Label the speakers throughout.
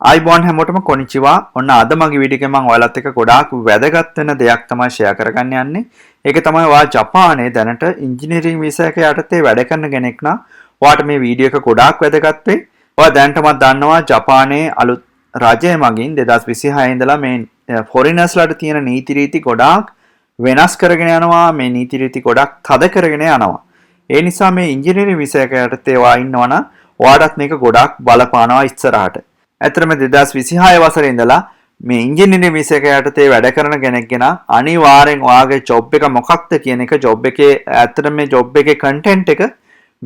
Speaker 1: ආයුබෝවන් හැමෝටම කොනිචිවා. ඔන්න අද මගේ වීඩියෝ එකෙන් මම ඔයාලත් එක්ක ගොඩාක් වැදගත් වෙන දෙයක් තමයි ෂෙයා කරගන්න යන්නේ. ඒක තමයි ඔයා ජපානයේ දැනට ඉංජිනේරින් වීසා එක යටතේ වැඩ කරන කෙනෙක් නම් ඔයාට මේ වීඩියෝ එක ගොඩාක් වැදගත් වෙයි. ඔයා දැනටමත් දන්නවා ජපානයේ අලුත් රජය මගින් 2026 ඉඳලා මේ ෆොරිනර්ස්ලාට තියෙන නීති රීති ගොඩාක් වෙනස් කරගෙන යනවා. මේ නීති රීති ගොඩක් තද කරගෙන යනවා. ඒ නිසා මේ ඉංජිනේරින් වීසා එක යටතේ ඔයා ඉන්නවා නම් ඔයාටත් මේක ගොඩාක් බලපානවා ඉස්සරහට. ඇත්තටම 2026 වසරේ ඉඳලා මේ ඉංජිනේරින් වීසා එක යටතේ වැඩ කරන කෙනෙක් නම් අනිවාර්යෙන් ඔයාගේ ජොබ් එක මොකක්ද කියන එක, ජොබ් එකේ ඇත්තටම මේ ජොබ් එකේ කන්ටෙන්ට් එක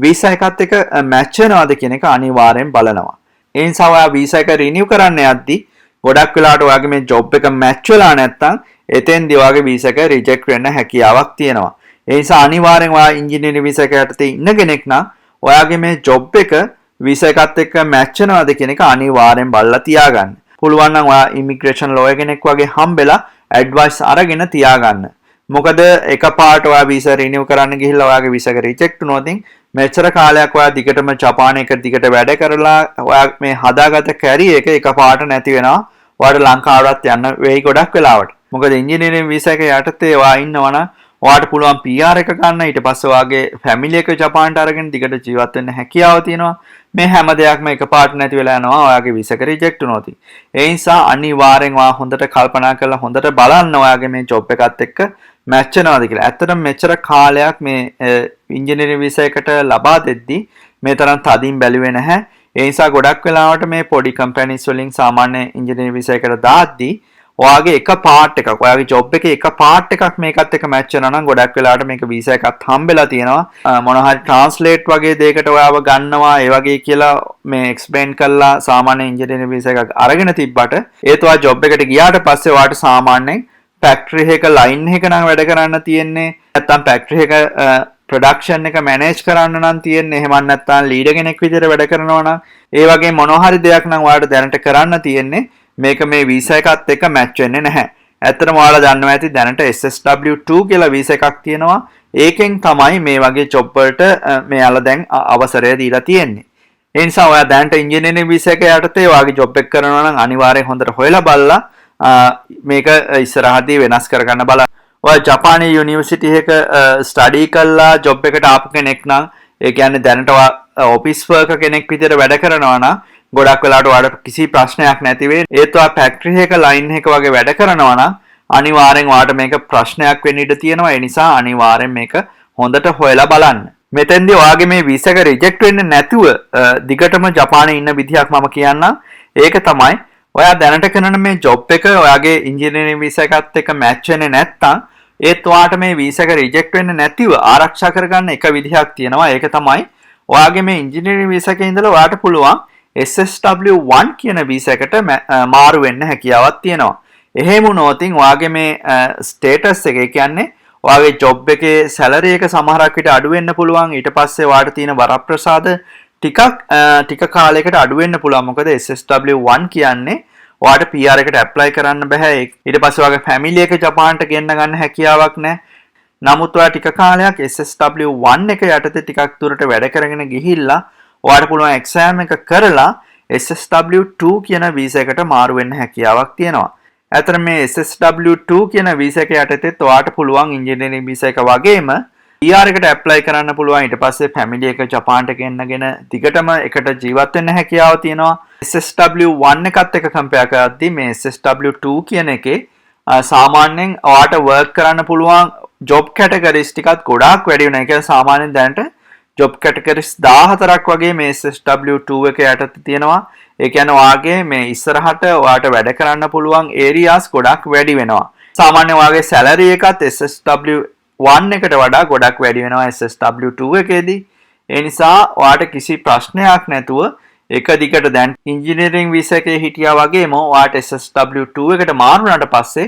Speaker 1: වීසා එකත් එක්ක මැච් වෙනවද කියන එක අනිවාර්යෙන් බලනවා. ඒ නිසා ඔයා වීසා එක රිනිව් කරන්න යද්දි ගොඩක් වෙලාවට ඔයාගේ මේ ජොබ් එක මැච් වෙලා නැත්තම් එතෙන්දී ඔයාගේ වීසා එක රිජෙක්ට් වෙන්න හැකියාවක් තියෙනවා. ඒ නිසා අනිවාර්යෙන් ඔයා ඉංජිනේරින් වීසා එක යටතේ ඉන්න කෙනෙක් නම් ඔයාගේ මේ ජොබ් එක වීසා එකත් එක්ක මැච් වෙනවද කියන එක අනිවාර්යෙන් බලලා තියාගන්න. පුළුවන් නම් ඔයා ඉමිග්‍රේෂන් ලෝයර් කෙනෙක් වගේ හම්බෙලා ඇඩ්වයිස් අරගෙන තියාගන්න. මොකද එකපාරට ඔයා වීසා රිනිව් කරන්න ගිහිල්ලා ඔයාගේ වීසා එක රිජෙක්ට් වුණොත් මෙච්චර කාලයක් ඔයා දිගටම ජපානයේ එක දිගට වැඩ කරලා ඔයා මේ හදාගත්ත කැරියර් එක එකපාරට නැති වෙනවා. ඔයාට ලංකාවටත් යන්න වෙයි ගොඩක් වෙලාවට. මොකද ඉංජිනේරින් වීසා එක යටතේ ඔයා ඉන්නවනම් ඔයාට පුළුවන් PR එක ගන්න. ඊට පස්සේ ඔයාගේ ෆැමිලි එක ජපානට අරගෙන දිගට ජීවත් වෙන්න හැකියාව තියෙනවා. මේ හැම දෙයක්ම එකපාරට නැති වෙලා යනවා ඔයාගේ වීසා එක රිජෙක්ට් වුණොත්. ඒ නිසා අනිවාර්යෙන් ඔයා හොඳට කල්පනා කරලා හොඳට බලන්න ඔයාගේ මේ ජොබ් එකත් එක්ක මැච් වෙනවද කියලා. ඇත්තටම මෙච්චර කාලයක් මේ ඉංජිනේරින් වීසා එකට ලබා දෙද්දි මේ තරම් තදින් බැලුවේ නැහැ. ඒ නිසා ගොඩක් වෙලාවට මේ පොඩි කම්පැනිස් වලින් සාමාන්‍ය ඉංජිනේරින් වීසා එකට දාද්දි ඔයාගේ එක පාර්ට් එකක්, ඔයාගේ ජොබ් එකේ එක පාර්ට් එකක් මේකත් එක්ක මැච් වෙනවා නම් ගොඩක් වෙලාවට මේක වීසා එකත් හම්බෙලා තියෙනවා. මොන හරි ට්‍රාන්ස්ලේට් වගේ දෙයකට ඔයාව ගන්නවා ඒ වගේ කියලා මේ එක්ස්ප්ලেইন කරලා සාමාන්‍ය ඉංජිනේරින් වීසා එකක් අරගෙන තිබ්බට ඒත් ඔයා ජොබ් එකට ගියාට පස්සේ ඔයාට සාමාන්‍යයෙන් ෆැක්ටරි එක ලයින් එක නම් වැඩ කරන්න තියෙන්නේ, නැත්තම් ෆැක්ටරි එක ප්‍රොඩක්ෂන් එක මැනේජ් කරන්න නම් තියෙන්නේ, එහෙම නැත්තම් ලීඩර් කෙනෙක් විදිහට වැඩ කරනවා නම් ඒ වගේ මොන හරි දෙයක් නම් ඔයාලට දැනට කරන්න තියෙන්නේ මේක මේ වීසා එකත් එක්ක මැච් වෙන්නේ නැහැ. ඇත්තටම ඔයාලා දන්නවා ඇති දැනට SSW2 කියලා වීසා එකක් තියෙනවා. ඒකෙන් තමයි මේ වගේ ජොබ් වලට මෙයාලා දැන් අවසරය දීලා තියෙන්නේ. ඒ නිසා ඔයා දැනට ඉංජිනේරින් වීසා එක යටතේ ඔයාගේ ජොබ් එක කරනවා නම් අනිවාර්යෙන් හොඳට හොයලා බලලා මේක ඉස්සරහදී වෙනස් කරගන්න බලන්න. ඔයා ජපානයේ යුනිවර්සිටි එක ස්ටඩි කරලා ජොබ් එකට ආපු කෙනෙක් නම්, ඒ කියන්නේ දැනට ඔයා ඔෆිස් වර්කර් කෙනෙක් විදිහට වැඩ කරනවා නම් ගොඩක් වෙලාවට ඔයාලට කිසි ප්‍රශ්නයක් නැති වෙයි. ඒත් ඔයා ෆැක්ටරි එක ලයින් එක වගේ වැඩ කරනවා නම් අනිවාර්යෙන් ඔයාට මේක ප්‍රශ්නයක් වෙන්න ඉඩ තියෙනවා. ඒ නිසා අනිවාර්යෙන් මේක හොඳට හොයලා බලන්න. මෙතෙන්දී ඔයාගේ මේ වීසා එක රිජෙක්ට් වෙන්නේ නැතුව දිගටම ජපානයේ ඉන්න විදිහක් මම කියන්නම්. ඒක තමයි ඔයා දැනට කරන මේ ජොබ් එක ඔයාගේ ඉංජිනේරින් වීසා එකත් එක්ක මැච් වෙන්නේ නැත්නම් ඒත් ඔයාට මේ වීසා එක රිජෙක්ට් වෙන්නේ නැතිව ආරක්ෂා කරගන්න එක විදිහක් තියෙනවා. ඒක තමයි ඔයාගේ මේ ඉංජිනේරින් වීසා එකේ ඉඳලා ඔයාට පුළුවන් SSW1 කියන වීසා එකට මාරු වෙන්න හැකියාවක් තියෙනවා. එහෙම වුණොත් ඔයාගේ මේ ස්ටේටස් එක, ඒ කියන්නේ ඔයාගේ ජොබ් එකේ සැලරි එක සමහරක් විට අඩු වෙන්න පුළුවන්. ඊට පස්සේ ඔයාට තියෙන වරප්‍රසාද ටිකක් ටික කාලයකට අඩු වෙන්න පුළුවන්. මොකද SSW1 කියන්නේ ඔයාට PR එකට ඇප්ලයි කරන්න බෑ. ඊට පස්සේ ඔයාගේ ෆැමිලි එක ජපානට ගෙන්න ගන්න හැකියාවක් නැහැ. නමුත් ඔයා ටික කාලයක් SSW1 එක යටතේ ටිකක් දුරට වැඩ කරගෙන ගිහිල්ලා ඔයාට පුළුවන් එක්සෑම් එක කරලා SSW2 කියන වීසා එකට මාරු වෙන්න හැකියාවක් තියෙනවා. ඇත්තට මේ SSW2 කියන වීසා එක යටතේත් ඔයාට පුළුවන් ඉංජිනේරින් වීසා එක වගේම PR එකට ඇප්ලයි කරන්න පුළුවන්. ඊට පස්සේ ෆැමිලි එක ජපානට ගෙන්නගෙන දිගටම එකට ජීවත් වෙන්න හැකියාව තියෙනවා. SSW1 එකත් එක්ක කම්පෙයාර් කරද්දී මේ SSW2 කියන එකේ සාමාන්‍යයෙන් ඔයාට වර්ක් කරන්න පුළුවන් ජොබ් කැටගරිස් ටිකත් ගොඩාක් වැඩි වෙනවා. ඒ කියන්නේ සාමාන්‍යයෙන් දැනට ජොබ් කැටගරිස් 14ක් වගේ මේ SSW2 එක යටතේ තියෙනවා. ඒ කියන්නේ ඔයාගේ මේ ඉස්සරහට ඔයාට වැඩ කරන්න පුළුවන් ඒරියාස් ගොඩක් වැඩි වෙනවා. සාමාන්‍ය ඔයාගේ සැලරි එකත් SSW1 එකට වඩා ගොඩක් වැඩි වෙනවා SSW2 එකේදී. ඒ නිසා ඔයාට කිසි ප්‍රශ්නයක් නැතුව එක දිගට දැන් ඉංජිනේරින් වීසා එකේ හිටියා වගේම ඔයාට SSW2 එකට මාරු වුණාට පස්සේ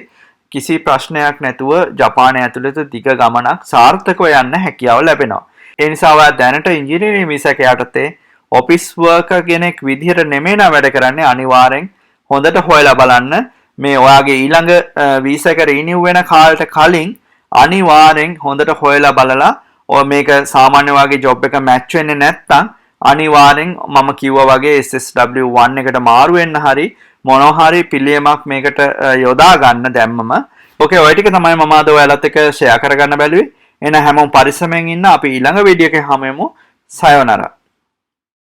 Speaker 1: කිසි ප්‍රශ්නයක් නැතුව ජපානය ඇතුළත දිග ගමනක් සාර්ථකව යන්න හැකියාව ලැබෙනවා. ඒ නිසා ඔයා දැනට ඉංජිනේරින් වීසා එක යටතේ ඔෆිස් වර්කර් කෙනෙක් විදිහට නෙමෙයි නම් වැඩ කරන්නේ, අනිවාර්යෙන් හොඳට හොයලා බලන්න. මේ ඔයාගේ ඊළඟ වීසා එක රීනිව් වෙන කාලෙට කලින් අනිවාර්යෙන් හොඳට හොයලා බලලා ඔය මේක සාමාන්‍ය ඔයාගේ ජොබ් එක මැච් වෙන්නේ නැත්නම් අනිවාර්යෙන් මම කිව්වා වගේ SSW1 එකට මාරු වෙන්න හරි මොනවා හරි පිළියමක් මේකට යොදා ගන්න දැම්මම. ඕකේ, ඔය ටික තමයි මම අද ඔයාලත් එක්ක ෂෙයා කරගන්න බැලුවේ. එහෙනම් හැමෝම පරිස්සමෙන් ඉන්න. අපි ඊළඟ වීඩියෝ එකේ හමු වෙමු. සයෝනරා.